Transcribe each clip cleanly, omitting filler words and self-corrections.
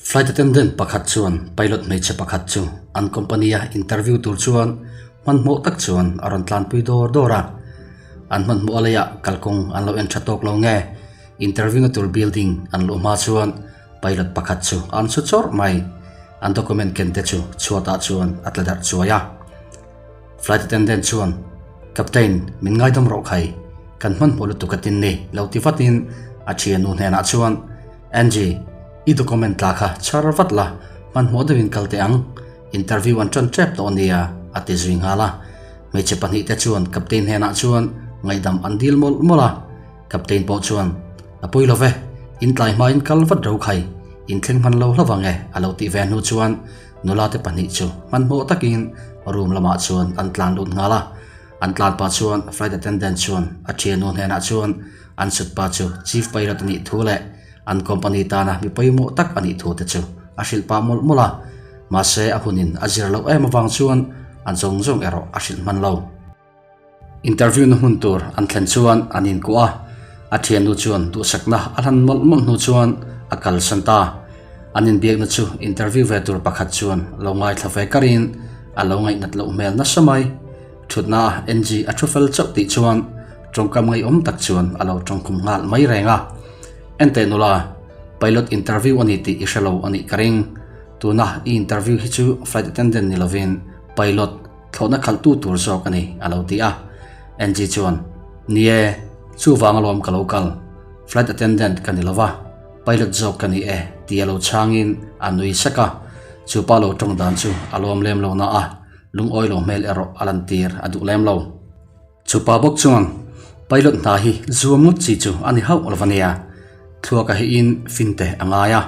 Flight attendant pakhat chuan pilot hmeichhe pakhat chu an company a interview tur chuan hmanhmawh tak chuan a rawn tlanpui dawr dawr a. An hmanhmawh a leiah kalkawng an lo en tha tawk lo nge interview na tur building an luh hma chuan pilot pakhat chu an su chawrh mai. An document ken te chu chhuatah chuan a tla darh chuai a. Flight attendant chuan, Captain, min ngaidam rawh khai, kan hmanhmawh lutuk a tin ni, lo ti vatin a thiannu hnenah chuan, Angie, i document tla kha chhar vat la, hmanhmawh deuhin kal teh ang, interview an tan tep tawh ania, a ti zui nghal a. Hmeichhe pahnihte chuan Captain hnenah chuan ngaihdam an dil mawlh mawlh a. Captain pawh chuan, A pawi lo ve, in tlai hmain kal vat ro khai, in thleng hman lo hlauh ang e, a lo tih ve hnu chuan Nula te pahnih chu hmanhmawh takin room lamah chuan an tlan lut nghal a. An tlan pah chuan flight attendant chuan a thiannu hnenah chuan an sut pa chu chief pilot a nih thu leh an company tana mi pawimawh tak a nih thu te chu a hrilh pah mawlh mawlh a. Mahse a hunin a zir loh em avang chuan a zawng zawng erawh a hrilh hman lo. Interview na hmun tur an thlen chuan an inkuah a, a thiannu chuan duhsakna a hlan mawlh mawlh hnu chuan a kalsan ta. An inbiakna chu interview ve tur pakhat chuan lo ngaithla ve karin a lo ngaihnat loh hmel nasa mai. Thutna a Angie a thu fel chauh tih chuan tawngkam ngaihawm tak chuan a lo tawngkhum nghal mai reng a. Enteh nula, pilot interview a ni tih i hre lo a nih ka ring. Tuna i interview hi chu flight attendant ni lovin pilot, Thlawhna khalhtu tur zawk a ni, a lo ti a. Angie chuan, Ni e, chuvang alawm ka lo kal. Flight attendant ka ni lo va, pilot zawk ka ni e, ti a lo chhangin a nui sek a. Chu pa lo tawng dan chu a lawm lem lo na a, lungawi lo hmel erawh a lantir a duh lem lo. Chu pa bawk chuan, Pilot hna hi zuam ngawt chi chu a ni hauh lo va nia. Thluaka hiin finte a ngai a,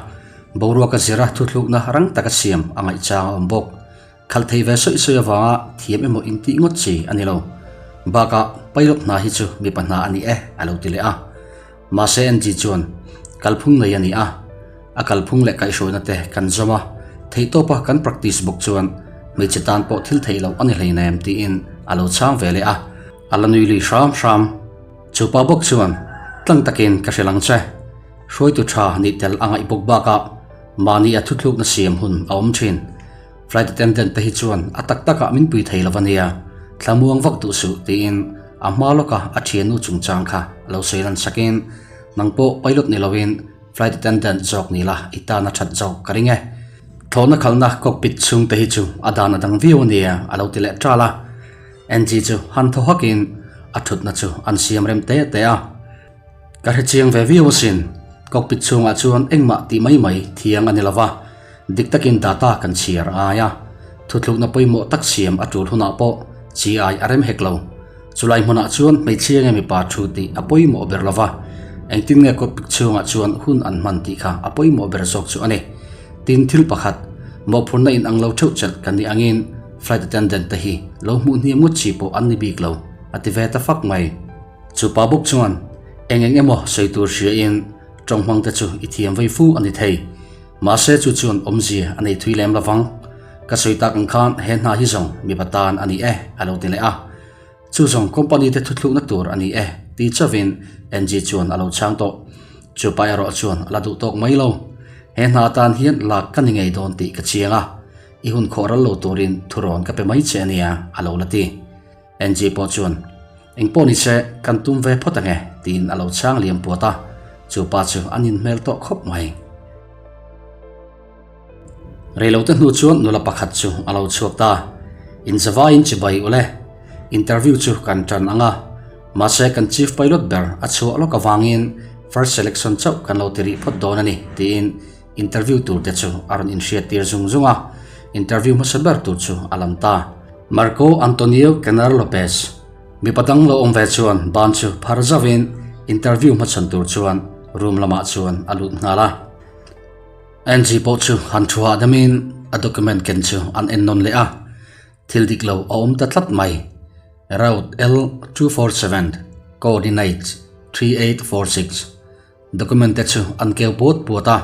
boruaka zira thuthlukna rang taka siam a ngaihchang a awm bawk. Khalh thei ve sawi sawi avanga thiam emaw intih ngawt chi a ni lo. Bakah pilot hna hi chu mipa hna a ni e a lo ti leh a. Mahse Angie chuan kalphung nei a ni a, a kalphung leh kaihhruaina te kan zawm a, theihtawpa kan practice bawk chuan hmeichhe tan pawh thil theih loh a ni hleinem tiin a lo chhang ve leh a, a la nui lui hram hram. Chu pa bawk chuan tlang takin ka hrilh ang che, hruaitu tha nih tel a ngaih bawk bakah mahni a thuthlukna siam hun a awm thin. Flight attendant te hi chuan a tak takah min pui thei lo a nia, thlamuang vak duh suh tiin a hma lawka a thiannu chungchang kha a lo sawi lan sakin, Nang pawh pilot ni loin flight attendant zawk ni la i tan a that zawk ka ring e. Thlawhna khalhna cockpit chhung te hi chu a dan a dang viau a nia a lo ti leh ṭal a. Angie chu han thaw hakin a thutna chu an siam rem te te a. Ka hre chiang ve viau asin, cockpit chhungah chuan engmah tih mai mai thiang a ni lova, dik takin data kan chhiar ai a, thuthlukna pawimawh tak siam a tul hunah pawh chi ai a rem hek lo. Chulai hmunah chuan hmeichhia nge mipa thu tih a pawimawh ber lova, engtin nge cockpit chhungah chuan hun an hman tih kha a pawimawh ber zawk chu a ni. Tin, thil pakhat, mawhphurhna inang lo theuh chelh kan nih angin flight attendant te hi lo hmuh hniam ngawt chi pawh an ni bik lo, a ti ve ta fak mai. Chu pa bawk chuan eng eng emaw sawi tur hriain tawng hmang te chu i thiam vei fu a ni thei. Mahse chu chuan awmzia a nei thui lem lovang. Ka sawi tak ang khan he hna hi zawng mipa tan a ni e a lo ti leh a. Chu zawng company te thuthlukna tur a ni e ti chauhin Angie chuan a lo chhang tawh. Chu pa erawh chuan a la duh tawk mai lo. He hna atan hian lak ka ni ngei dawn tih ka chiang a, i hun khawh ral lo turin thurawn ka pe mai che a nia a lo la ti. Angie pawh chuan, Eng pawh ni se, kan tum ve phawt ange, tiin a lo chhang liam puat a, chu pa chu an inhmel tawh khawp mai. Reilote hnu chuan nula pakhat chu a lo chhuak ta, Inzavaiin chibai ule, interview chu kan tan ang a, mahse kan chief pilot ber a chhuah lawk avangin first selection chauh kan lo ti rih phawt dawn a ni, tiin interview tur te chu a rawn inhriattir zung zung a, interview hmasa ber tur chu a lam ta. Marco Antonio Kenner Lopez, Mipa dang lo awm ve chuan ban chu phar zauhin interview hmachhawn tur chuan room lamah chuan a lut nghal a. Angie pawh chu han thu hahdamin a document ken chu an en nawn leh a, thil dik lo a awm ta tlat mai. Route L247, coordinates 3846. Document te chu an keu puat puat a,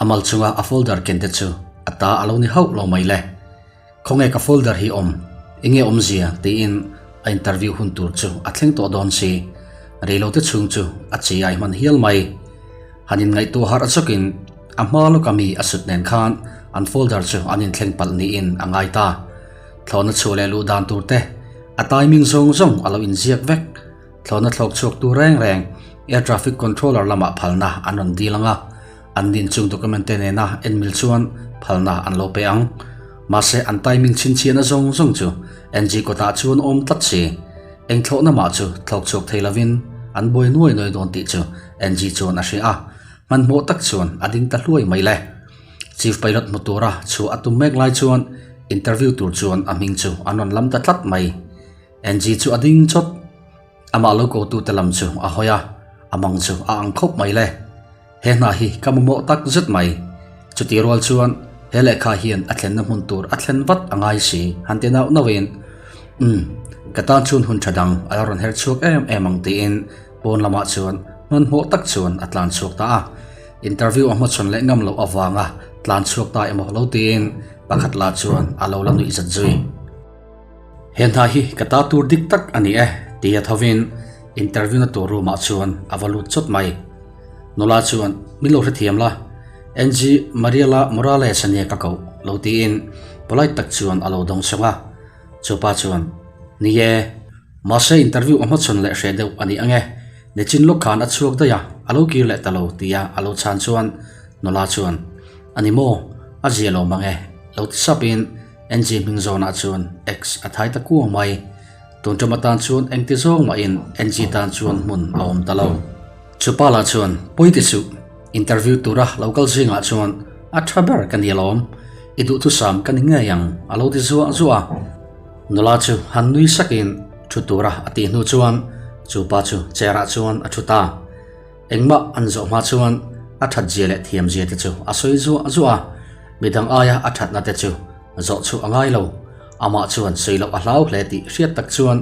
a mal chunga a folder ken te chu a ta a lo ni hauh lo mai le. Khawnge ka folder hi awm? Enge awmzia? tiin a interview hun tur chu a thleng tawh dawn si. Reilote chhung chu a chi ai hman hial mai. Han inngaihtuah harh zawkin. A hma lawka mi a sut nen khan an folder chu an inthleng palh niin a ngai ta. Thlawhna chhuah leh luh dan tur te, a timing zawng zawng a lo inziak vek. Thlawhna thlawk chhuak tu reng reng Air Traffic Controller lamah phalna an rawn dil ang a, an din chung document te nena en mil chuan phalna an lo pe ang. Mahse an timing chhinchhiahna zawng zawng chu NG kawtah chuan awm tlat si. Eng thlawhna mah chu thlawk chhuak thei lovin an buai nuai nuai dawn tih chu NG chuan a hria a, hmanhmawh tak chuan a ding ta hluai mai le. Chief Pilot hmu tura chhuah a tum mek lai chuan interview tur chuan a hming chu an rawn lam ta tlat mai. NG chu a ding chawt. Amah lo kotute lam chu a hawi a, a mang chu a ang khawp mai le. He hna hi ka mamawh tak zet mai. Chutih rual chuan he lehkha hian a thlenna hmun tur a thlen vat a ngai si han ti nauh nauhin, Umm, ka tan chuan hun tha dang a la rawn her chhuak em em ang tiin pawn lamah chuan hmanhmawh tak chuan a tlan chhuak ta a. Interview a hmachhawn leh ngam loh avanga tlan chhuak ta emaw lo tiin pakhat lah chuan a lo la nuih zat zui. He hna hi ka ta tur dik tak a ni e, tia thovin interview na tur room ah chuan a va lut chawt mai. Nula chuan min lo hrethiam la, Angie Mariela Morales a nia ka koh lo tiin polite tak chuan a lo dawng sawng a. Chupa chuan, Ni e, mahse interview a hmachhawn leh hreh deuh a ni ang e, nichin lawk khan a chhuak daih a, a lo kir leh ta lo tia a lo chhan chuan nula chuan, A ni maw, a zia lo mang e, lo ti sapin Angie hming zawnah chuan X a thai ta kuang mai. Tun ṭum atan chuan engti zawng mahin Angie tan chuan hmun a awm ta lo. Chupa lah chuan, Pawi ti suh, interview tura lo kal zingah chuan a ṭha ber ka ni alawm, i duhthusam ka ni ngei ang, a lo ti zuah zuah a. Nula chu han nui sakin ṭhu tura a tih hnu chuan chupa chu chair ah chuan a ṭhu ta. Engmah an zawh hma chuan a that zia leh thiam zia te chu a sawi zuah zuah a, midang aia a thatna te chu zawh chhuah a ngai lo. Amah chuan sawi loh a hlau hle tih hriat tak chuan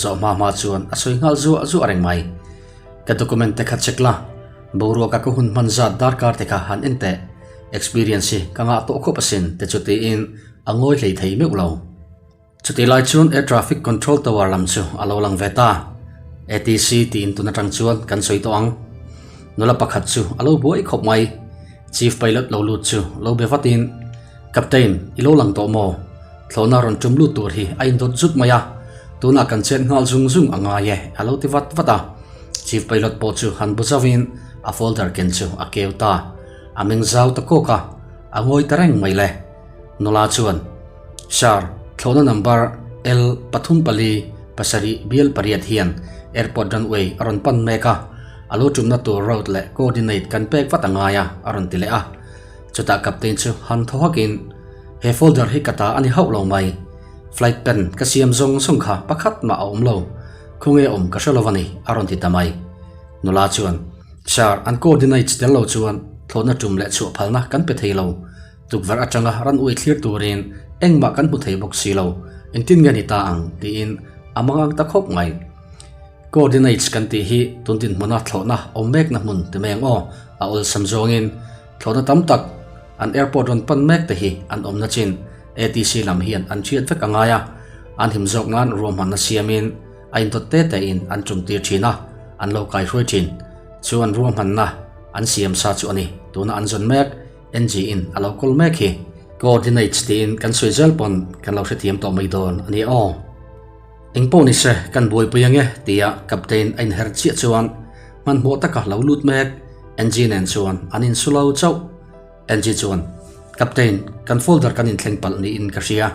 zawh hma hma chuan a sawi nghal zuah zuah reng mai. Ka document te kha check la, boruaka ka hun hman zat darkar te kha han en teh, experience hi ka ngah tawh khawp asin te chu tiin a ngawi hlei thei meuh lo. Chutih lai chuan Air Traffic Control Tower lam chu a lo lang ve ta. ATC tiin tun atang chuan kan sawi tawh ang. Nula pakhat chu a lo buai khawp mai. Chief Pilot lo lut chu lo be vatin, Captain, i lo lang tawh maw? Thlawhna rawn tum lut tur hi a indawt zut mai a, tunah kan chet nghal zung zung a ngai e, a lo ti vat vat a. Chief Pilot pawh chu han bu zauhin a folder ken chu a keu ta. A meng zau ta kawk a, a ngawi ta reng mai le. Nula chuan, Sir, thlawhna number L pathum pali pasarih bial pariat hian airport runway a rawn pan mek a, a lo tumna tur route leh coordinate kan pek vat a ngai a, a rawn ti leh a. Chutah captain chu han thaw hakin, He folder hi ka ta a ni hauh lo mai. Flight plan ka siam zawng zawng kha pakhat mah a awm lo. Khawnge awm ka hre lo a ni, a rawn ti ta mai. Nula chuan, Sir, an coordinates tel lo chuan thlawhna tum leh chhuah phalna kan pe thei lo. Tukverh atanga ran ui thlir turin engmah kan hmu thei bawk si lo, engtin nge ni ta ang tiin a mangang ta khawp mai. Coordinates kan tih hi tun dinhmuna thlawhna awm mekna hmun ti mai ang aw, a awlsam zawngin thlawhna tam tak an airport rawn pan mek te hi an awmna chin ATC lam hian an hriat vek a ngai a, an him zawk nan ruahmanna siamin a indawt te tein an tumtir thin a, an lo kaihruai thin. Chu an ruahmanna an siam sa chu a ni, tuna an zawn mek. NG in a lo kawl mek hi. Coordinates tiin kan sawi zel pawn kan lo hrethiam tawh mai dawn a ni aw. Eng pawh ni se kan buaipui ange tia Captain a inher chiah chuan hmanhmawh taka lo lut mek NG nen chuan an insu lo chauh. NG chuan, Captain, kan folder kan inthleng palh niin ka hria.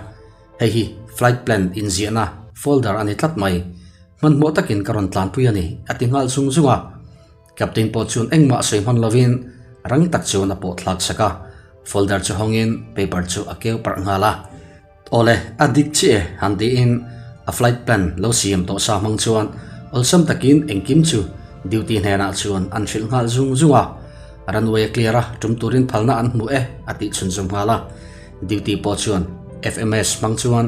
Hei hi flight plan inziahna folder a ni tlat mai. Hmanhmawh takin ka rawn tlanpui a ni a ti nghal zung zung a. Captain pawh chuan engmah sawi hman lovin rang tak chuan a pawh thlak sak a, folder chu hawngin paper chu a keu parh nghal a. Awle, a dik chiah e, han tiin a flight plan lo siam tawh sa hmang chuan awlsam takin engkim chu duty hnenah chuan an hrilh nghal zung zung a. Runway a clear a, tum turin phalna an hmu e, a tih chhunzawm nghal a. Duty pawh chuan FMS hmang chuan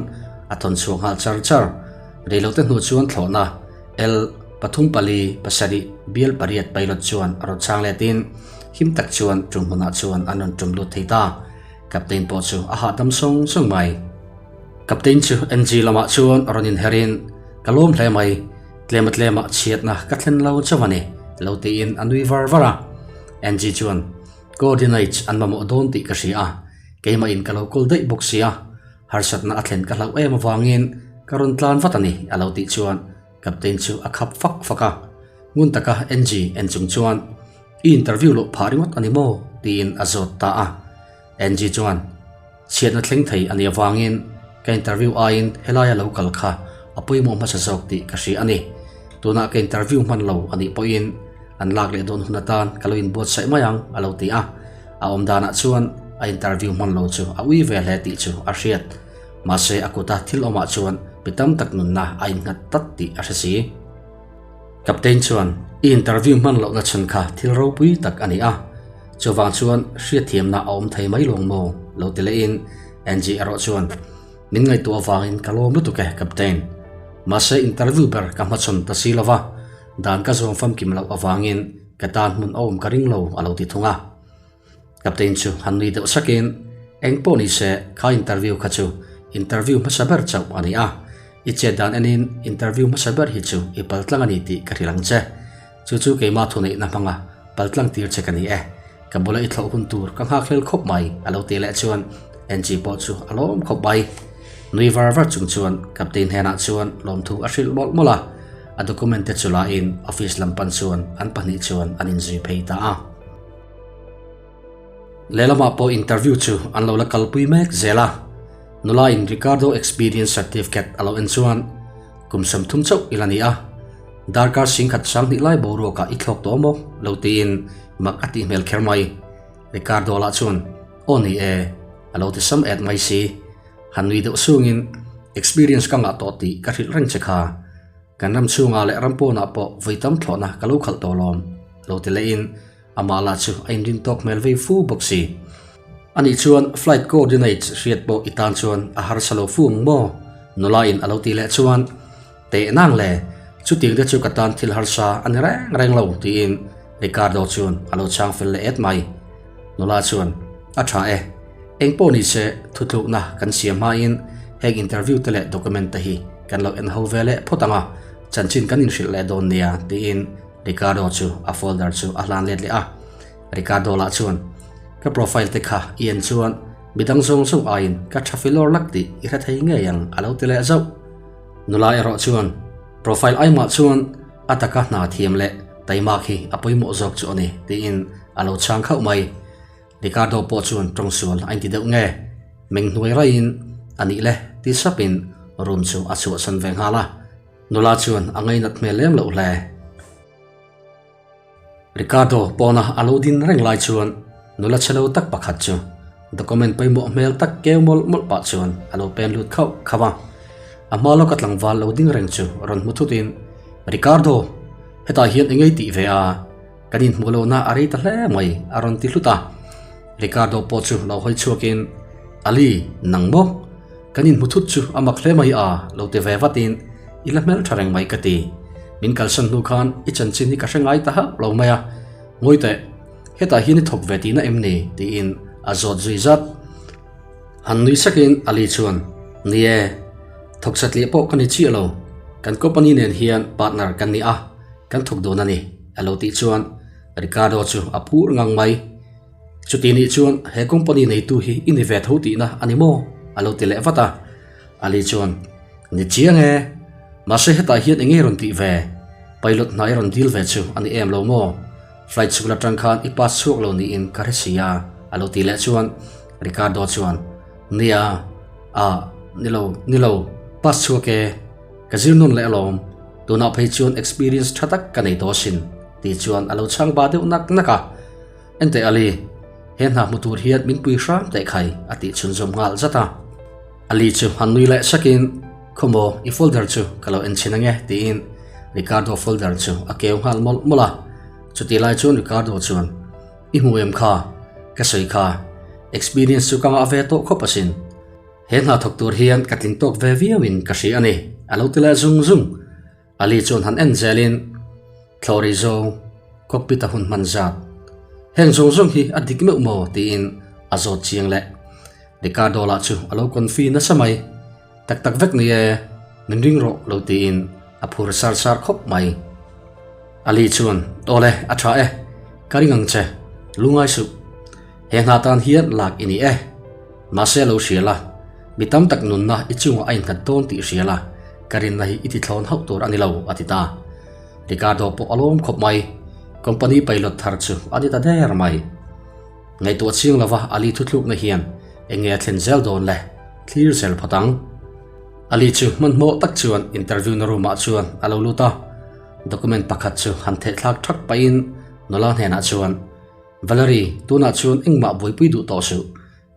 a thawn chhuak nghal char char. Reilote hnu chuan thlawhna L pathum pali pasarih bial pariat pilot chuan a rawn chhang letin him tak chuan tum hmunah chuan an rawn tum lut thei ta. Captain pawh chu a hahdam sawng sawng mai. Captain chu NG lamah chuan a rawn inherin, Ka lawm hle mai, tlema tlema chhiatna ka thlen lo chauh a ni, lo tiin a nui var var a. NG chuan. Coordinates an mamawh dawn tih ka hria a, keimah in ka lo kawl daih bawk sia, harsatna a thlen ka hlauh em avangin ka rawn tlan vat a ni a lo tih chuan Captain chu a khap fak fak a, ngun taka Angie en chung chuan I interview loh phah ringawt a ni maw? tiin a zawt ta a. Angie chuan Chhiatna thleng thei a nih avangin ka interview aiin helaia lo kal kha a pawimawh hmasa zawk tih ka hria a ni. Tunah ka interview hman lo a nih pawhin an lak leh dawn hun atan ka lo inbuatsaih mai ang a lo ti a. A awm danah chuan a interview hman lo chu a ui ve hle tih chu a hriat. Mahse a kuta thil awmah chuan mi tam tak nunna a innghat tlat tih a hre si. Captain chuan, I interview hman lohna chhan kha thil ropui tak a ni a, chuvang chuan hriatthiamna a awm thei mai lawng maw? lo ti lehin Angie erawh chuan, Min ngaihtuah avangin ka lawm lutuk e, Captain. Mahse interview ber ka hmachhawn ta si lova, dan ka zawm famkim loh avangin ka tan hmun a awm ka ring lo a lo ti thung a. Captain chu han nui deuh sakin, Eng pawh ni se, kha interview kha chu interview hmasa ber chauh a ni a. I chet dan enin interview hmasa ber hi chu i paltlang a ni tih ka hrilh ang che. Chu chu keimah thuneihna hmanga paltlang tir che ka ni e. Ka bula i thlawh hun tur ka nghakhlel khawp mai a lo tih leh chuan Angie pawh chu a lawm khawp mai. Nui var var chung chuan Captain hnenah chuan lawmthu a hrilh mawlh mawlh a. A document te chu lain office lam pan chuan an pahnih chuan an inzui phei ta a. Lehlamah pawh interview chu an lo la kalpui mek zel a, nula in Ricardo experience certificate a lo en chuan kum 30 chauh ila ni a, darkar singkhat sanghnih lai boruakah i thlawk tawh maw lo tiin mak a tih hmel kher mai. Ricardo lah chuan aw ni e a lo ti sam et mai si, han nui deuh sungin experience ka ngah tawh tih ka hrilh reng che kha. Kan ram chhungah leh ram pawnah pawh vawi tam thlawhna ka lo khalh tawh lawm lo ti lehin Amah lah chu a inrin tawk hmel vei fu bawk si. Anih chuan flight coordinates hriat pawh i tan chuan a harsa lo fu ang maw? Nula in a lo tih leh chuan, Teh nang le, chutiang te chu ka tan thil harsa a ni reng reng lo tiin Ricardo chuan a lo chhang fel leh et mai. Nula chuan, A tha e, eng pawh ni se thutlukna kan siam hmain heng interview te leh document te hi kan lo en ho ve leh phawt ang a, chanchin kan inhrilh leh dawn nia tiin Ricardo chu a folder chu a hlan let leh a, Ricardo lah chuan, Ka profile te kha i en chuan midang zawng zawng aiin ka tha filawr lak tih i hre thei ngei ang a lo ti leh zauh. Nula erawh chuan, Profile aimah chuan a taka hna thiam leh taimak hi a pawimawh zawk chu a ni tiin a lo chhang khauh mai. Ricardo pawh chuan tawng sual a inti deuh nge? Meng hnuai raiin a nih le ti sapin room chu a chhuahsan ve nghal a. Nula chuan a ngainat hmel lem loh hle. Ricardo pawna a lo din reng lai chuan nula chhe lo tak pakhat chu document pawimawh hmel tak keu mawlh mawlh pah chuan a lo pen lut khauh khauh a. A hma lawka tlangval lo ding reng chu rawn hmu thutin, Ricardo, hetah hian engei tih ve a? Kan inhmuh lohna a rei ta hle mai a rawn ti hlut a. Ricardo pawh chu lo hawi chhuakin, Ali, nang maw? Kan inhmu thut chu a mak hle mai a, lo ti ve vatin, I la hmel tha reng mai ka ti. Min kalsan hnu khan i chanchin hi ka hre ngai ta hauh lo mai a. Ngawi teh, hetah hian i thawk ve tihna em ni? tiin a zawt zui zat. Han nui sakin Ali chuan, Ni e, thawk satliah pawh ka ni chiah lo. Kan company nen hian partner kan ni a, kan thawk dawn a ni, a lo tih chuan Ricardo chu a phur ngang mai. Chuti nih chuan he company neitu hi i ni ve tho tihna a ni maw? a lo ti leh vat a. Ali chuan, Ni chiang e, mahse hetah hian eng nge rawn tih ve? Pilot hna i rawn dil ve chu a ni em lo maw? Flight chhuk la tang khan i pass chhuak lo niin ka hre si a, a lo ti leh chuan Ricardo chuan, Nia, ah, ni lo, ni lo, pass chhuak e. Ka zir nawn leh alawm, tunah phei chuan experience tha tak ka nei tawh asin, tih chuan a lo chhang bah deuh nak nak a. Enteh Ali, he hna hmu tur hian min pui hram teh khai, a tih chhunzawm nghal zat a. Ali chu han nui leh sakin, Khawmaw, i folder chu ka lo en chhin ange, tiin Ricardo folder chu a keu nghal mawlh mawlh a. Chutih lai chuan Ricardo chuan, I hmu em kha? Ka sawi kha, experience chu ka ngah ve tawh khawp asin. He hna thawk tur hian ka tling tawk ve viauin ka hria a ni, a lo ti leh zung zung. Ali chuan han en zelin, Thlawri zawng, cockpit a hun hman zat. Heng zawng zawng hi a dik meuh maw? tiin a zawt chiang leh. Ricardo lah chu a lo confi nasa mai. Tak tak vek ni e, min ring rawh lo tiin a phur sar sar khawp mai. Ali chuan, Awle, a tha e, ka ring ang che, lungai suh. He hna tan hian lak i ni e. Mahse lo hria la, mi tam tak nunna i chungah a innghat dawn tih hria la, ka rinna hi i tithlawn hauh tur a ni lo, a ti ta. Ricardo pawh a lawm khawp mai. Company pilot thar chu a ni ta der mai. Ngaihtuah chiang lova Ali thuthlukna hian eng nge a thlen zel dawn le? Thlir zel phawt ang. Ali chu hmanhmawh tak chuan interview na room ah chuan a lo lut a, document pakhat chu han thehthlak thak pahin nula hnenah chuan, Valerie, tunah chuan engmah buaipui duh tawh suh.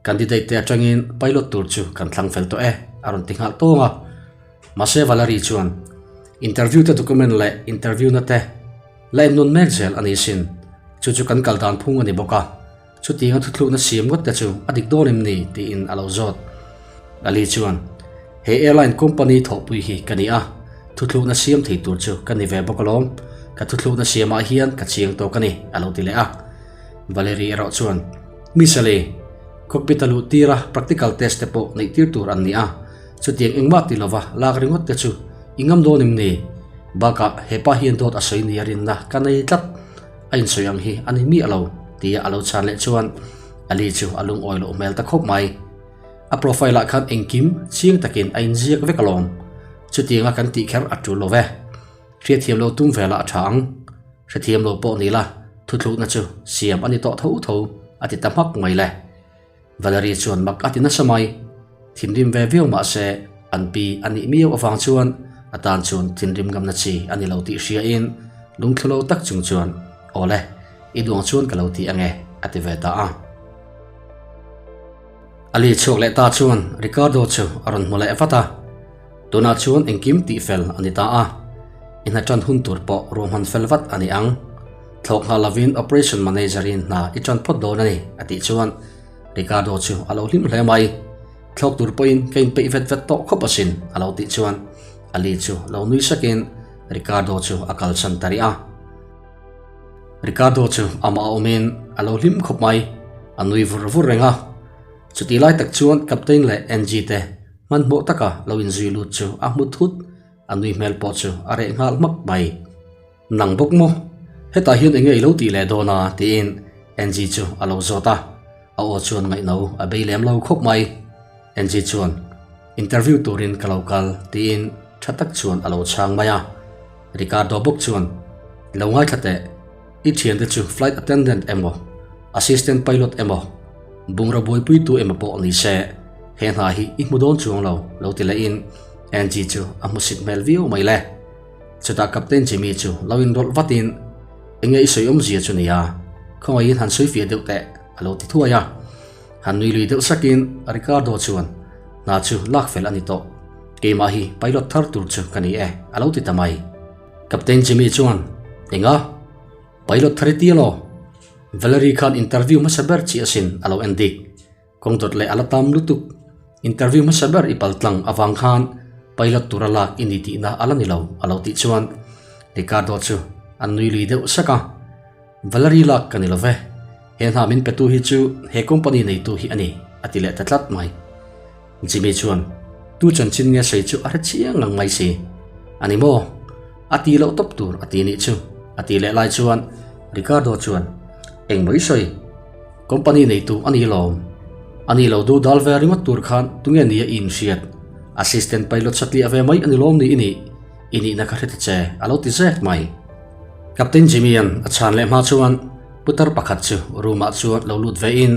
Candidate te atangin pilot tur chu kan thlang fel tawh e, a rawn ti nghal tawng a. Mahse Valerie chuan, Interview te document leh interview na te la en nawn mek zel a ni sin. Chu chu kan kal dan phung a ni bawk a. Chutianga thuthlukna siam ngawt te chu a dik dawn em ni? tiin a lo zawt. Ali chuan, He airline company thawhpui hi ka ni a, thuthlukna siam thei tur chu ka ni ve bawk alawm. Ka thuthlukna siamah hian ka chiang tawk a ni, a lo ti leh a. Valerie erawh chuan, Miss Ali, cockpit a luh tira practical test te pawh neih tir tur an ni a, chutiang engmah ti lova lak ringawt te chu i ngam dawn em ni? Bakah hepa hian dawt a sawi nia rinna ka nei tlat. A insawi ang hi a ni miah lo, tia a lo chhan leh chuan Ali chu a lungawi loh hmel ta khawp mai. A profile ah khan engkim chiang takin a inziak vek alawm. Chutianga kan tih kher a tul lo ve. Hriatthiam lo tum velah a tha ang. Hrethiam lo pawh ni la, thuthlukna chu siam a ni tawh tho tho, a ti ta hmak mai le. Valerie chuan mak a ti nasa mai. Thinrim ve viau mah se, an pi a nih miau avang chuan a tan chuan thinrim ngamna chi a ni lo tih hriain lungthlu lo tak chung chuan, Aw le, i duang chuan ka lo ti ange, a ti ve ta a. Ali chhuak leh ta chuan Ricardo chu a rawn hmu leh vat a, tunah chuan engkim tih fel a ni ta a, i hna tan hun tur pawh ruahman fel vat a ni ang. Thlawk nghal lovin Operation Manager in hna i tan phawt dawn a ni, a tih chuan Ricardo chu a lo hlim hle mai. Thlawk tur pawhin ka inpeih vet vet tawh khawp asin, a lo tih chuan Ali chu lo nui sakin Ricardo chu a kalsan ta rih a. Ricardo chu amah a awmin a lo hlim khawp mai, a nui vur vur reng a. Chutih lai tak chuan Captain leh Angie te hmanhmawh taka lo inzui lut chu a hmu thut, a nui hmel pawh chu a reh nghal hmak mai. Nang bawk maw? Hetah hian enge i lo tih leh dawn a? tiin Angie chu a lo zawt a, a aw chuan ngaihno a bei lem lo khawp mai. Angie chuan, Interview turin ka lo kal, tiin tha tak chuan a lo chhang mai a. Ricardo bawk chuan, Lo ngaithla teh, i thiante chu flight attendant emaw, assistant pilot emaw, bungraw buaipuitu emaw pawh ni se, he hna hi i hmu dawn chuang lo, lo ti lehin Angie chu a hmusit hmel viau mai le. Chutah Captain Jimmy chu lo inrawlh vatin, Enge i sawi awmzia chu nia, khawngaihin han sawi fiah deuh teh, a lo ti thuai a. Han nui lui deuh sakin Ricardo chuan, Hna chu lak fel a ni tawh. Keimah hi pilot thar tur chu ka ni e, a lo ti ta mai. Captain Jimmy chuan, Enga? Pilot thar i ti alaw? Valerie khan interview hmasa ber chi asin a lo en dik. Kawng dawt leh a la tam lutuk. Interview hmasa ber i pal tlang avang khan pilot tura lak i ni tihna a la ni lo, a lo tih chuan Ricardo chu a nui lui deuh sak a. Valerie lak ka ni lo ve, he hna min petu hi chu he company neitu hi a ni, a ti leh ta tlat mai. Jimmy chuan, Tu chanchin nge sawi chu a hre chiang ngang mai si. A ni maw? A ti loh tawp tur a ti nih chu, a ti leh lai chuan Ricardo chuan, Eng maw i sawi? Company neitu a ni lawm. A ni lo du dal ve ringawt tur khan tunge nia i inhriat? Assistant pilot satliah ve mai a ni lawm ni i nih? I nihna ka hre ta che, a lo ti zek mai. Captain Jimmy-a'n a chhan leh hma chuan putar pakhat chu room-ah chuan lo lut vein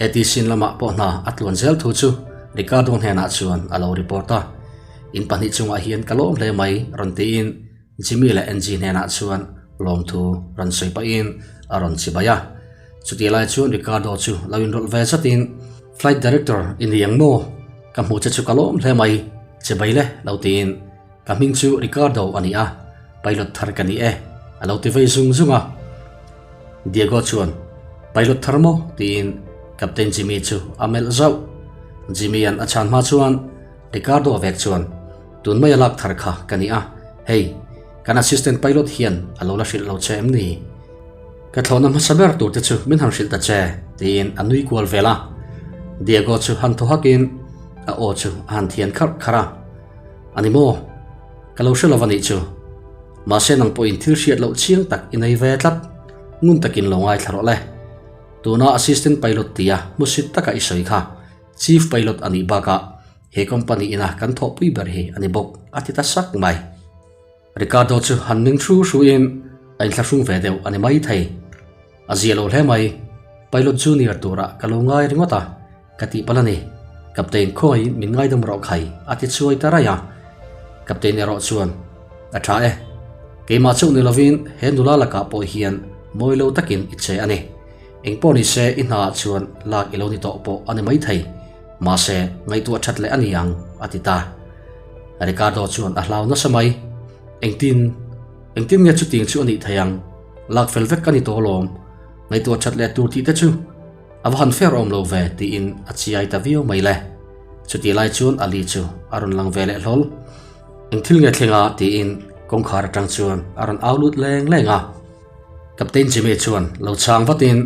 ATC lamah pawh hna a tluan zel thu chu Ricardo hnenah chuan a lo report a. In pahnih chungah hian ka lawm hle mai rawn tiin Jimmy leh Angie hnenah chuan lawmthu rawn sawi pahin a rawn chibai a. Chutih lai chuan Ricardo chu lo inrawlh ve zatin Flight Director i ni ang maw? Ka hmuh che chu ka lawm hle mai, chibai le lo tiin Ka hming chu Ricardo a ni a, pilot thar ka ni e, a lo ti vei zung zung a. Diego chuan, Pilot thar maw? tiin Captain Jimmy chu a melh zauh. Jimmy-a'n a chhan hma chuan Ricardo vek chuan, Tun mai a lak thar kha ka ni a, hei, kan assistant pilot hian a lo la hrilh lo che em ni? Ka thlawhna hmasa ber tur te chu min han hrilh ta che, tiin a nui kual vel a. Diego chu han thaw hakin a aw chu a han thian kharh kharh a. A ni maw? Ka lo hre lo va nih chu. Mahse nang pawhin thil hriat loh chiang tak i nei ve tlat. Ngun takin lo ngaithla rawh le. Tuna assistant pilot tia hmusit taka i sawi kha chief pilot a nih bakah he company ina kan thawhpui ber hi a ni bawk, a ti ta sak mai. Ricardo chu han meng hru hruin a inthlahrung ve deuh a ni maithei. A zia lo hle mai, pilot junior turah ka lo ngai ringawt a, ka tih palh a ni. Captain khawiin min ngaidam rawh khai, a ti chuai ta raih a. Captain erawh chuan, A tha e, keimah chauh ni lovin he nula lakah pawh hian mawi lo takin i che a ni. Engpawh ni se i hnaah chuan lak i lo ni tawh pawh a ni maithei, mahse ngaihtuah that leh a ni ang, a ti ta. Ricardo chuan a hlau nasa mai, Engtin, engtin nge chutiang chu a nih thei ang? Lak fel vek ka ni tawh alawm, ngaihtuah that leh tur tih te chu a va han fair awm lo ve tiin a chiai ta viau mai le. Chutih lai chuan Ali chu a rawn lang ve leh hlawl. Eng thil nge thleng a tiin kawngkhar atang chuan a rawn au lut leng leng a. Captain Jimmy chuan lo chhang vatin,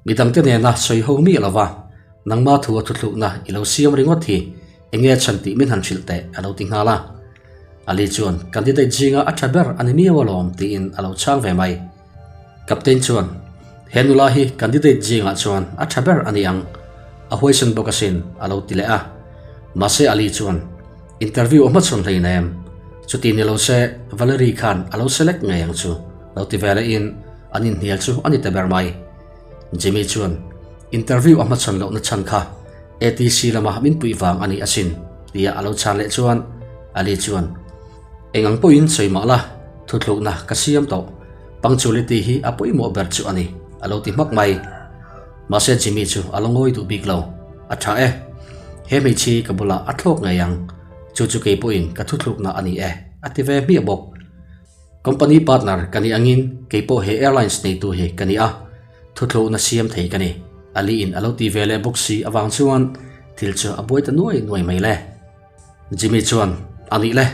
Midangte nena sawi ho miah lova, nangma thu a thuthlukna i lo siam ringawt hi eng nge chhan tih min han hrilh teh a lo ti nghal a. Ali chuan, Candidate zinga a tha ber a ni miau alawm tiin a lo chhang ve mai. Captain chuan, He nula hi candidate zingah chuan a tha ber a ni ang, a huaisen bawk asin a lo ti leh a. Mahse Ali chuan, Interview a hmachhawn hleinem, chuti ni lo se Valerie khan a lo select ngei ang chu lo ti ve lehin an inhnial chu a ni ta ber mai. Jimmy chuan, Interview a hmachhawn lohna chhan kha ATC lama min puih vang a ni asin, tia a lo chhan leh chuan Ali chuan, Eng ang pawhin sawi mah la, thuthlukna ka siam tawh. Punctuality hi a pawimawh ber chu a ni, a lo ti hmak mai. Mahse Jimmy chu a la ngawi duh bik lo. A tha e. He hmeichhi ka bulah a thlawk ngei ang. Chu chu kei pawhin ka thuthlukna a ni e, a ti ve hmiah bawk. Company partner ka nih angin kei pawh he airlines neitu hi ka ni a, thuthlukna siam thei ka ni, Ali in a lo ti ve leh bawk si avang chuan thil chu a buai ta nuai nuai mai le. Jimmy chuan, A nih le,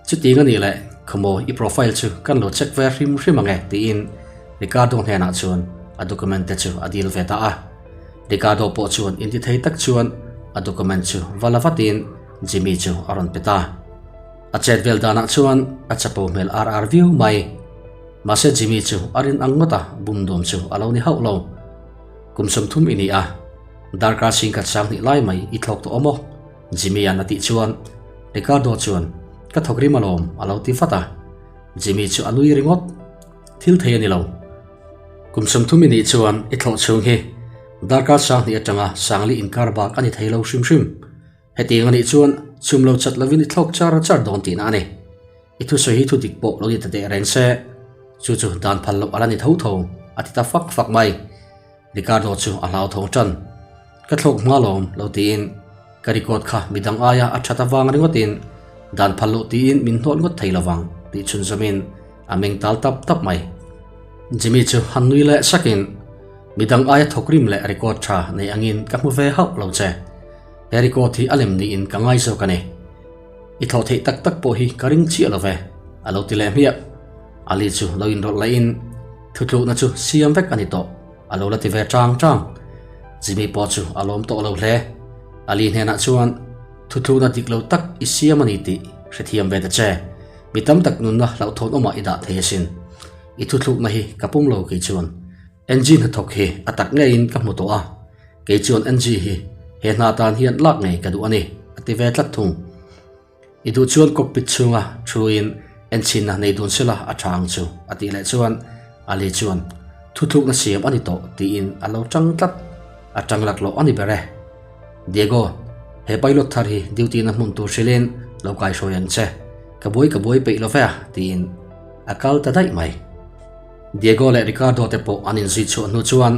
chutiang a nih le, khawmaw i profile chu kan lo check ve hrim hrim ang e, tiin Ricardo hnenah chuan a document te chu a dil ve ta a. Ricardo pawh chuan intithei tak chuan a document chu va la vatin Jimmy chu a rawn pe ta. A chet vel danah chuan a chapo hmel ar ar viau mai. Mahse Jimmy chu a rin ang ngawt a, bum dawm chu a lo ni hauh lo. Kum 30 i ni a, darkar singkhat sanghnih lai mai i thlawk tawh awm aw? Jimmy-a'n a tih chuan Ricardo chuan, Ka thawk rim alawm, a lo ti vat a. Jimmy chu a nui ringawt. Thil thei a ni lo. Kum 30 i nih chuan i thlawh chhung hi darkar sanghnih atanga sangli inkar bak a ni thei lo hrim hrim. Hetiang a nih chuan chhum lo chat lovin i thlawk char char dawn tihna a ni. I thusawi hi thudik pawh lo ni ta teh reng se, chu chu dan phal loh a la ni tho tho, a ti ta fak fak mai. Ricardo chu a hlauthawng tan. Ka thlawk hma lawm lo tiin ka record kha midang aia a that avang ringawtin dan phal loh tiin min hnawt ngawt thei lovang tih chhunzawmin a meng tal tap tap mai. Jimmy chu han nui leh sakin midang aia thawk rim leh record tha nei angin ka hmu ve hauh lo che. He record hi a lem niin ka ngai zawk a ni. I thlawh theih tak tak pawh hi ka ring chiah lo ve, a lo ti leh hmiah. Ali chu lo inrawlh laiin thutlukna chu siam vek a ni tawh, a lo la ti ve chang chang. Jimmy pawh chu a lawm tawh lo hle. Ali hnenah chuan thutlukna dik lo tak i siam a ni tih hrethiam ve ta che. Mi tam tak nunna hlauhthawn awmah i dah thei asin. I thuthlukna hi ka pum lo kei chuan. NG hnathawk hi a tak ngeiin ka hmu tawh a. Kei chuan NG hi he hna tan hian lak ngei ka duh a ni, a ti ve tlat thung. I duh chuan cockpit chhunga thuin enchhinna nei dun sela a tha ang chu, a tih leh chuan Ali chuan thuthlukna siam a ni tawh tiin a lo tang tlat. A tang laklawh a ni ber e. Diego, he pilot thar hi duty na hmun tur hrilhin lo kaihruai ang che. Ka buai ka buai peih lo ve a, tiin a kal ta daih mai. Diego leh Ricardo te pawh an inzui chhuah hnu chuan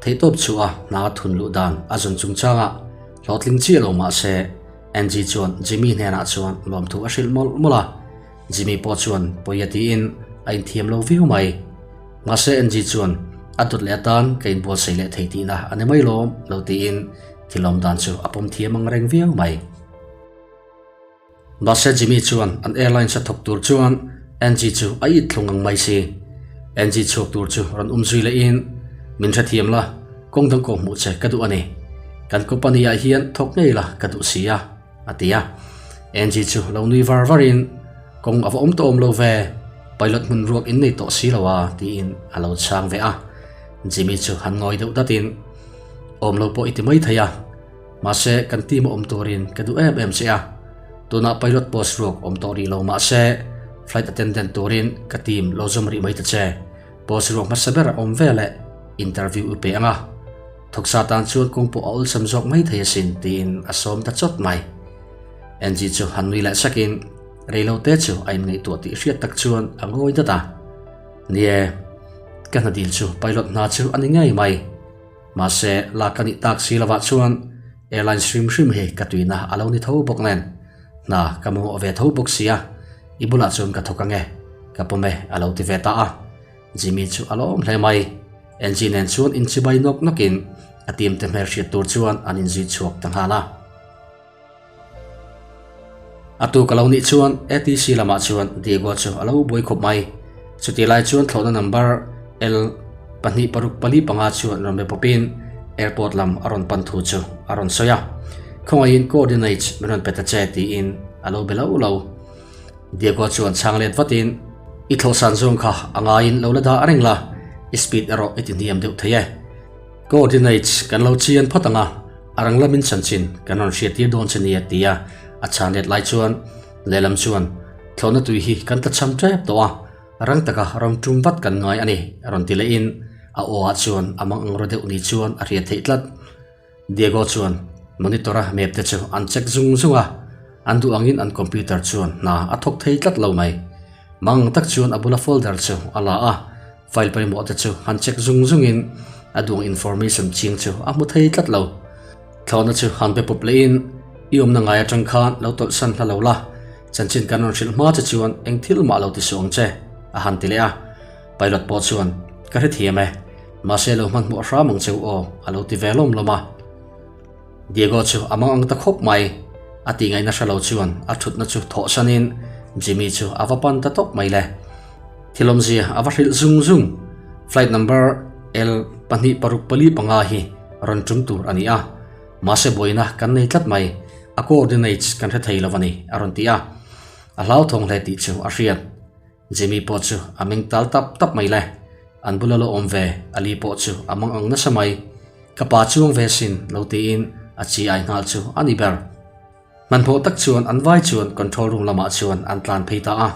theihtawp chhuah a hna thun luh dan a zawn chungchangah hlawhtling chiah lo mah se Angie chuan Jimmy hnenah chuan lawmthu a hrilh mawlh mawlh a, Jimmy pawh chuan pawi a tiin a inthiam lo viau mai. Mahse Angie chuan a dawt leh atan ka inbuatsaih leh thei tihna a ni mai lawm lo tiin thil awm dan chu a pawm thiam ang reng viau mai. Mahse Jimmy chuan an airlines a thawk tur chuan Angie chu a it thlung ang mai si. Angie chhuak tur chu rawn um zui lehin, Min hrethiam la, kawng dang kawh hmuh che ka duh a ni. Kan company ah hian thawk ngei la ka duh si a, a ti a. Angie chu lo nui var varin, Kawng a va awm tawh awm lo ve, pilot hmun ruak in nei tawh si lo a, tiin a lo chhang ve a. Jimmy chu han ngawi deuh datin, Awm lo pawh i ti mai thei a, mahse kan team a awm turin ka duh em em che a, tunah pilot post ruak awm tawh rih lo mahse flight attendant turin ka team lo zawm rih mai ta che, post ruak hmasa ber a awm veleh interview i pe ang a, thawksa tan chuan kawng pawh a awlsam zawk mai thei asin tiin a sawm ta chawt mai. Angie chu han nui leh sakin reilote chu a inngaihtuah tih hriat tak chuan a ngawi dat a. Ni e, ka hna dil chu pilot hna chu a ni ngei mai. Mahse, lak ka nih tak si lovah chuan airlines hrim hrim hi ka tuina a lo ni tho bawk nen. Hna ka mamawh ve tho bawk sia, i bulah chuan ka thawk ange, ka pawm e a lo ti ve ta a. Jimmy chu a lawm hle mai. Angie nen chuan inchibai nawk nawkin a team te hmelhriat tur chuan an inzui chhuak ta nghal a. A tu ka lo nih chuan ATC lamah chuan Diego chu a lo buai khawp mai. Chutih lai chuan thlawhna number L 2645 chuan rawn be pawpin airport lam a rawn pan thu chu a rawn sawi a. Khawngaihin coordinates min rawn pe ta che tiin a lo be lo lo. Diego chuan chhang let vatin I thlawhsan zawng kha a ngaiin lo la dah reng la, i speed erawh i ti hniam deuh thei e. Coordinates kan lo chian phawt ang a, a rang lamin chanchin kan rawn hriat tir dawn che nia tia a chhan let lai chuan lehlam chuan thlawhna tui hi kan tlachham tep tawh a, rang taka rawn tum vat kan ngai a ni a rawn ti lehin a aw ah chuan a mang ang ru deuh ni chuan a hriat theih tlat. Diego chuan monitor a map te chu an check zung zung a, an duh angin an computer chuan hna a thawk thei tlat lo mai. Mang tak chuan a bula folder chu a la a, file pawimawh te chu han check zung zungin a duang information ching chu a hmu thei tlat lo. Thlawhna chu han be pawp lehin i awmna ngai atang khan lo tawlh san hla lo la, chanchin kan rawn hrilh hma che chuan eng thil mah lo ti suh ang che, a han ti leh a. Pilot pawh chuan, Ka hrethiam e, mahse lo hmanhmawh hram ang cheu aw, a lo ti ve lawm lawm a. Diego chu a mang ang ta khawp mai. A tih ngaihna hre lo chuan a thutna chu thawh sanin Jimmy chu a va pan ta tawp mai le. Thil awmzia a va hrilh zung zung. Flight number L 2645 hi rawn tum tur a ni a. Mahse buaina kan nei tlat mai. A coordinates kan hre thei lo a ni, a rawn ti a. A hlauthawng hle tih chu a hriat. Jimmy pawh chu a meng tal tap tap mai le. An bula lo awm ve Ali pawh chu a mang ang nasa mai. Ka pa chuang ve sin lo tiin a chi ai nghal chu a ni ber. Hmanhmawh tak chuan an vai chuan control room lamah chuan an tlan phei ta a.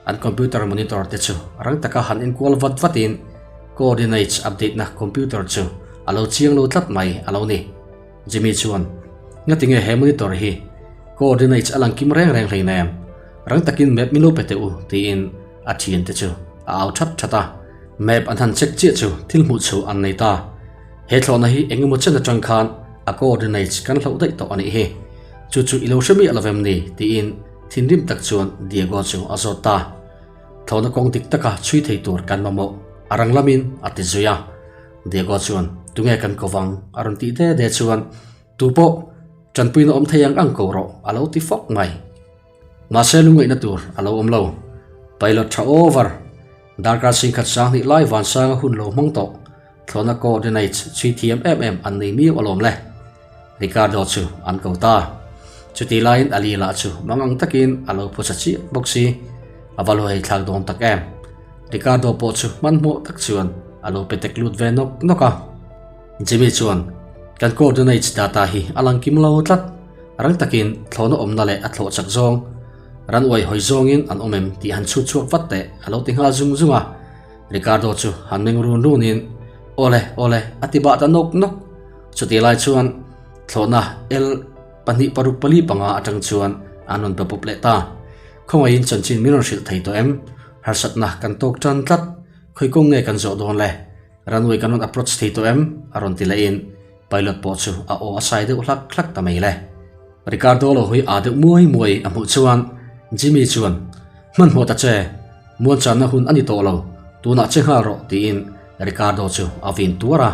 An computer monitor te chu rang taka han enkual vat vatin coordinates update na computer chu a lo chiang lo tlat mai a lo ni. Jimmy chuan, Ngatinge he monitor hi coordinates a lang kim reng reng hleinem, rang takin map min lo pe teh u, tiin a thiante chu a au that that a. Map an han check chiah chu thil hmuh chhuh an nei ta. He thlawhna hi eng emaw chen atang khan a coordinates kan hloh daih tawh a nih hi. Chu chu i lo hre miah lovem ni? tiin thinrim tak chuan Diego chu a zawt ta. Thlawhna kawng dik taka chhui thei tur kan mamawh a rang lamin a ti zui a. Diego chuan, Tunge kan ko vang? a rawn tih de de chuan, Tu pawh tanpuina awm thei ang ang ko rawh, a lo ti fawk mai. Mahse lungngaihna tur a lo awm lo. Pilot tha over! Darkar singkhat sanghnih lai vansanga hun lo hmang tawh. Thlawhna coordinates chhui thiam em em an nei miau alawm le. Ricardo chu an ko ta. Chutih laiin Ali lah chu mangang takin a lo phusa chiah bawk si. A va luhei thlak dawn tak em. Ricardo pawh chu hmanhmawh tak chuan a lo pe tek lut ve nawk nawk a. Jimmy chuan, Kan coordinates data hi a lang kim lo tlat. Rang takin thlawhna awmna leh a thlawh chak zawng, ran uai hawi zawngin an awm em tih han chhut chhuak vat teh a lo ti nghal zung zung a. Ricardo chu han meng run runin, Awle, awle, a ti bah ta nawk nawk. Chutih lai chuan thlawhna L 2645 atang chuan an rawn pe pawp leh ta. Khawngaihin chanchin min rawn hrilh thei tawh em? Harsatna kan tawk tan tlat. Khawi kawng nge kan zawh dawn le? Runway kan rawn approach thei tawh em? a rawn ti lehin pilot pawh chu a aw a sai deuh hlak hlak ta mai le. Ricardo lo hawi aa deuh muai muai a hmuh chuan Jimmy chuan, Hmanhmawh ta che, muanchanna hun a ni tawh lo, tunah che nghal rawh tiin Ricardo chu a vin tuar a.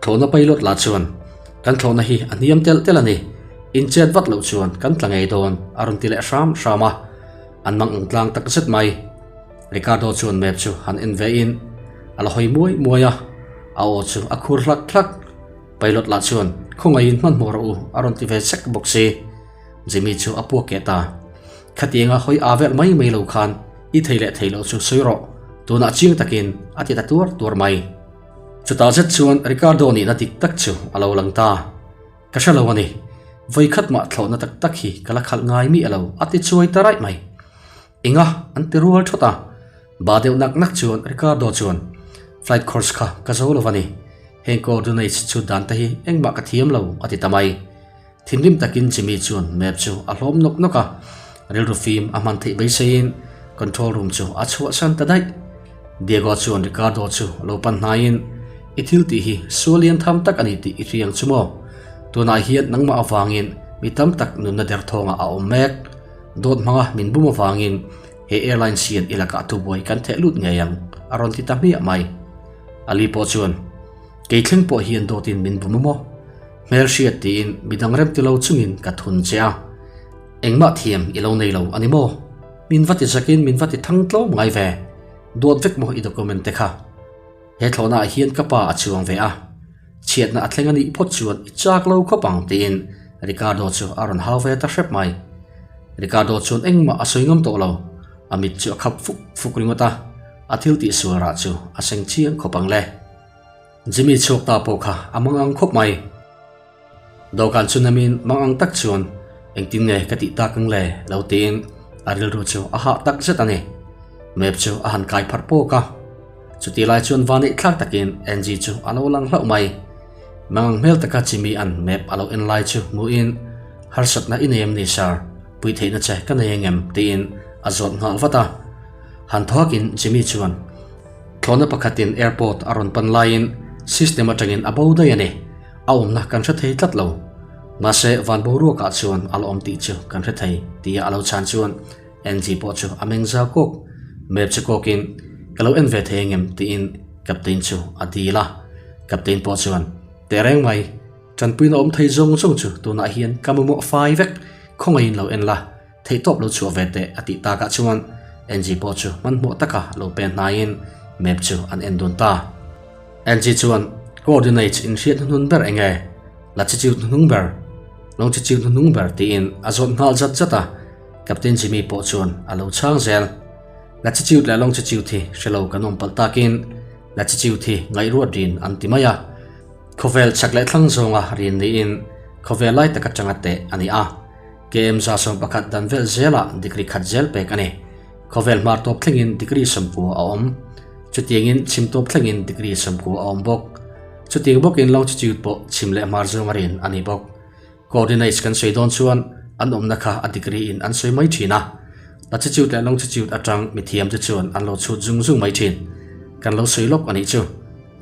Thlawhna pilot lah chuan, Kan thlawhna hi a hniam telh telh a ni, in chet vat loh chuan kan tla ngei dawn a rawn ti leh hram hram a, an mang ang tlang tak zet mai. Ricardo chuan map chu han en ve in a la hawi muai muai a, a aw chu a khur hlak hlak. Pilot lah chuan, Khawngaihin hmanhmawh rawh u a rawn ti ve sek bawk si. Jimmy chu a puak keh ta. Khatianga hawi aa velh mai mai lo khan i thei leh thei loh chu sawi rawh, tunah chiang takin a ti ta tuar tuar mai. Chutah zet chuan Ricardo nihna dik tak chu a lo lang ta. Ka hre lo a ni. Vawikhat mah thlawhna tak tak hi ka la khalh ngai miah lo a ti chuai ta raih mai. Enga an ti rual thawt a. Ba deuh nak nak chuan Ricardo chuan Flight course kha ka zo lo a ni. Heng coordinates chhut dan te hi engmah ka thiam lo a ti ta mai. Thinrim takin Jimmy chuan map chu a hlawm nawk nawk a, rilru fim a hman theih beiseiin control room chu a chhuahsan ta daih. Diego chuan Ricardo chu lo pan hnaiin, I thil tih hi sual lian tham tak a ni tih i hriang chu maw? Tunah hian nangmah avangin mi tam tak nunna derthawngah a awm mek. Dawt hmanga min bum avangin he airlines hian i lakah thubuai kan theh lut ngei ang, a rawn ti ta hmiah mai. Ali pawh chuan, Kei thleng pawh hian dawtin min bum a maw? Hmelhriat tiin midang rem ti lo chungin ka thun che a, engmah thiam i lo nei lo a ni maw? Min va ti zakin min va ti thang tlawm ngai ve, duat vek maw i document te kha? He thlawhnaah hian ka pa a chuang ve a, chhiatna a thleng a nih phawt chuan i chak lo khawp ang tiin Ricardo chu a rawn hau ve ta hrep mai. Ricardo chuan engmah a sawi ngam tawh lo, a mit chu a khap fuk fuk ringawt a, a thil tihsual rah chu a seng chiang khawp ang le. Jimmy chhuak ta pawh kha a mang ang khawp mai. Dawhkan chu namin mang ang tak chuan engtin nge ka tih tak ang le lo tiin a rilru chu a hah tak zet a ni. Map chu a han kai pharh pawk a. Chutih lai chuan va neih thlak takin Angie chu a lo lang hlauh mai. Mang ang hmel taka Jimmy an map a lo en lai chu hmuhin harsatna i nei em ni sir, pui theihna che ka nei ang em tiin a zawt nghal vat a. Han thawkin Jimmy chuan. Thlawhna pakhatin airport a rawn pan laiin system atangin a bo daih a ni. A awmna kan hre thei tlat lo. Mahse van boruakah chuan a la awm tih chu kan hre thei tia a lo chhan chuan Angie pawh chu a meng zau kawk. Map chu kawkin ka lo en ve thei angem tiin Captain chu a dil a. Captain pawh chuan Tehreng mai, tanpuina awm thei zawng zawng chu tunah hian ka mamawh fai vek, khawngaihin lo en la. Theihtawp lo chhuah ve teh a tih takah chuan Angie pawh chu hmanhmawh taka lo pen hnaiin map chu an en dun ta. Angie chuan coordinates inhriat hnuhnun ber eng nge? Latitude hnuhnung ber, longitude hnuhnung ber tiin a zawt nghal zat zat a, Captain Jimmy pawh chuan a lo chhang zel. Latitude leh longitude hi hre lo kan awm palh takin latitude hi ngaihruat rin an ti mai a. Khawvel chak leh thlang zawnga rin niin khawvel lai tak atanga teh a ni a. KM 111 dan vel zelah degree khat zel pek a ni. Khawvel hmar tawp thlengin degree 90 a awm. Chutiangin chhim tawp thlengin degree 90 a awm bawk. Chutiang bawkin longitude pawh chhim leh hmar zawnga rin a ni bawk. Coordinates kan sawi dawn chuan an awmna kha a degree in an sawi mai thin a. Latitude leh longitude atang mithiam te chuan an lo chhut zung zung mai thin. Kan lo sawi lawk a nih chu.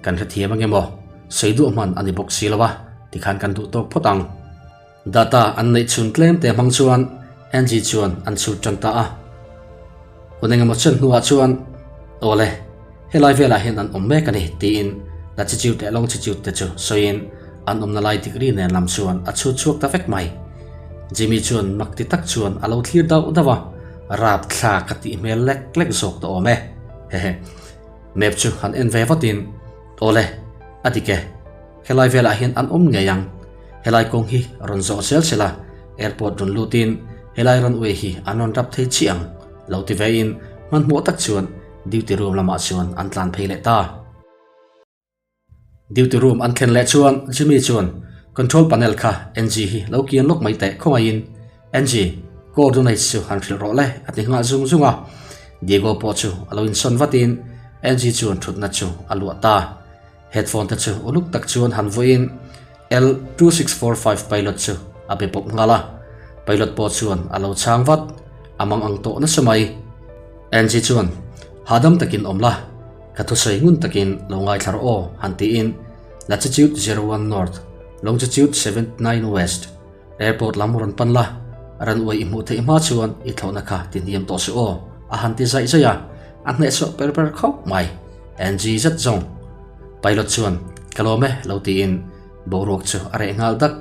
Kan hrethiam ange maw? Sawi duah hman a ni bawk si lo a, tikhan kan duh tawk phawt ang. Data an neih chhun tlem te hmang chuan Angie chuan an chhut tan ta a. Hun engemaw chen hnuah chuan, Awle, helai velah hian an awm mek a ni, tiin latitude leh longitude te chu sawiin an awmna lai degree nen lam chuan a chhut chhuak ta vek mai. Jimmy chuan mak ti tak chuan a lo thlir dauh dauh a, Rapthlak a tih hmel lek lek zawk ta awm e. Hehe. Map chu han en ve vatin, Awle, a dik e. Helai velah hian an awm ngei ang. Helai kawng hi rawn zawh zel sela, airport rawn lutin helai runway hi an rawn rap thei chiah ang, lo ti vein hmanhmawh tak chuan duty room lamah chuan an tlan phei leh ta. Duty room an thlen leh chuan Jimmy chuan control panel kha Angie hi lo kian lawk mai teh khawngaihin Angie, coordinates chu han hrilh rawh le a ti nghah zung zung a. Diego pawh chu a lo insawn vatin Angie chuan thutna chu a luah ta. Headphone te chu uluk tak chuan han vawiin L2645 pilot chu a be pawp nghal a, pilot pawh chuan a lo chhang vat, a mang ang tawh nasa mai. Angie chuan, Hahdam takin awm la, ka thusawi ngun takin lo ngaithla rawh aw, han tiin Latitude 01 North, Longitude 79 West, Airport lam rawn pan la, runway i hmuh theih hma chuan i thlawhna kha ti hniam tawh suh aw, a han ti zaih zaih a, a hnehsawh per per khawp mai. NG zet zawng. Pilot chuan, Ka lawm e, lo tiin boruak chu a reh nghal dak.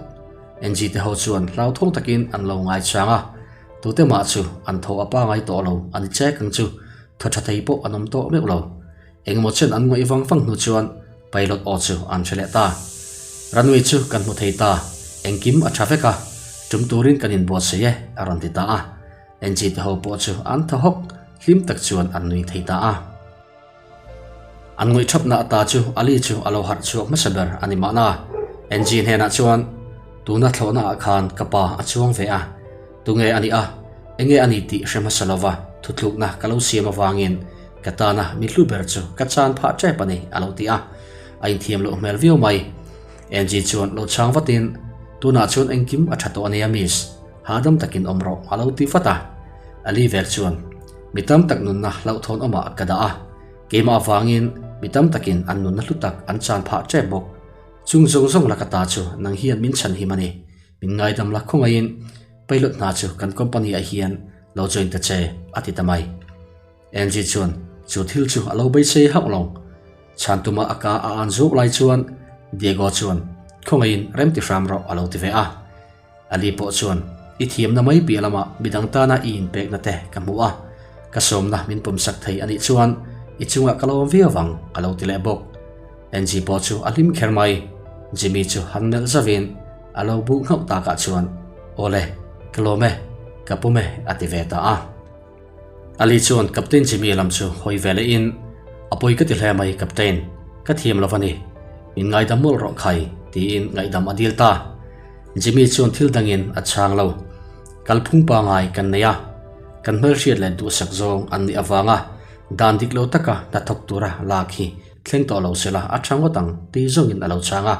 NG te ho chuan hlauthawng takin an lo ngaichang a, tute mah chu an tho a pangai tawh lo a ni chek ang chu, thaw tha thei pawh an awm tawh meuh lo. Engemaw chen an ngawih vang vang hnu chuan pilot aw chu an hre leh ta. Runway chu kan hmu thei ta, engkim a tha vek a, tum turin kan inbuatsaih e, a rawn ti ta a. NG te ho pawh chu an thaw hawk, hlim tak chuan an nui thei ta a. An ngawih thapna ata chu Ali chu a lo harh chhuak hmasa ber a ni mahna. Angie hnenah chuan, Tuna thlawhna ah khan ka pa a chuang ve a, tunge a nih a, enge a ni tih hre hmasa lova thutlukna ka lo siam avangin ka tana mi hlu ber chu ka chan phah tep a ni a lo ti a, a inthiam loh hmel viau mai. Angie chuan lo chhang vatin, Tunah chuan engkim a tha tawh a nia miss, hahdam takin awm rawh a lo ti vat a. Ali vek chuan, Mi tam tak nunna hlauhthawn awmah ka dah a, keimah avangin mi tam takin an nunna hlu tak an chan phah tep bawk. Chung zawng zawng laka ta chu nang hian min chhan him a ni. Min ngaidam la khawngaihin pilot hna chu kan company ah hian lo join ta che a ti ta mai. Angie chuan chu thil chu a lo beisei hauh lo. Chhan tuma a ka a an zawk lai chuan Diego chuan khawngaihin rem ti hram rawh a lo ti ve a. Ali pawh chuan i thiamna mai piah lamah midang tana i inpekna te ka hmu a, ka sawmna min pawmsak thei a nih chuan i chungah ka lawm viau vang a lo ti leh bawk. Angie pawh chu a hlim kher mai. Jimmy chu han melh zauhin a lo buh nghauh takah chuan, Awle, ka lawm e, ka pum e a ti ve ta a. Ali chuan Captain Jimmy lam chu hawi ve lehin, A pawi ka ti hle mai Captain, ka thiam lo va ni. Min ngaidam mawlh rawh khai tiin ngaihdam a dil ta. Jimmy chuan thil dangin a chhang lo. Kalphung pangai kan nei a, kan hmelhriat leh duhsak zawng an nih avanga dan dik lo taka hnathawk tura lak hi thleng tawh lo sela a tha ngawt ang ti zawngin a lo chhang a.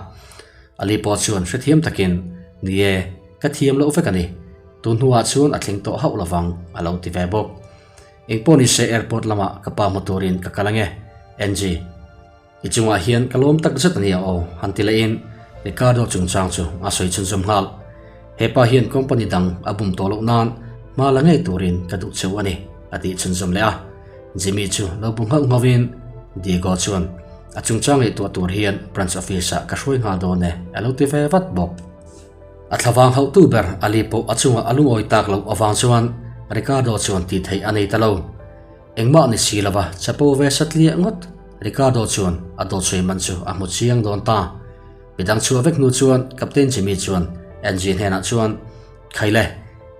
Ali pawh chuan hrethiam takin, Ni e, ka thiam loh vek a ni. Tun hnuah chuan a thleng tawh hauh lovang a lo ti ve bawk. Engpawh nise airport lamah ka pa hmu turin ka kal ange, Angie. I chungah hian ka lawm tak zet a nia aw, han ti lehin Ricardo chungchang chu a sawi chhunzawm nghal. Hepa hian company dang a bum tawh loh nan hma la ngei turin ka duh cheu a ni, a tih chhunzawm leh a. Jimmy chu lo bu nghauh nghauhin Diego chuan a chungchang ngaihtuah tur hian branch office ah ka hruai nghal dawn e, a lo ti ve vat bawk. A thlavang hauhtu ber Ali pawh a chungah a lungawi tak loh avang chuan Ricardo chuan tih theih a nei ta lo. Engmah ni si lova chapo ve satliah ngawt Ricardo chuan a dawtsawi man chu a hmu chiang dawn ta. Midang chhuah vek hnu chuan Captain Jimmy chuan Angie hnenah chuan, Khaile,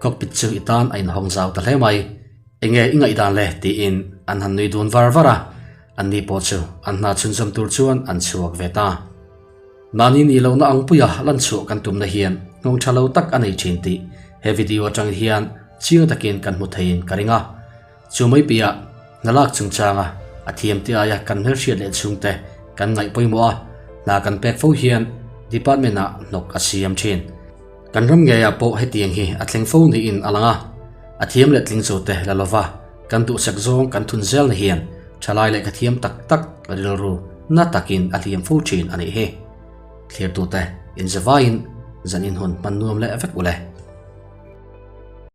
cockpit chu i tan a inhawng zau ta hle mai. Enge i ngaihdan le? tiin an han nui dun var var a. Anni pawh chu an hna chhunzawm tur chuan an chhuak ve ta. Mahni nih lohna ang puia lan chhuah kan tumna hian nghawng tha lo tak a nei thin tih he video atang hian chiang takin kan hmu theiin ka ring a. Chu mai piah hna lak chungchanga a thiam te aia kan hmelhriat leh chhungte kan ngaih pawimawh a, hna kan pek fo hian department ah hnawk a siam thin. Kan ram ngeiah pawh hetiang hi a thleng fo niin a lang a, a thiam leh tling chu te la lova kan duhsak zawng kan thun zelna hian thalai leh ka thiam tak tak rilru na takin a hliam fo thin a nih hi. Thlirtute inzavaiin zan inhun hman nuam leh vek ule.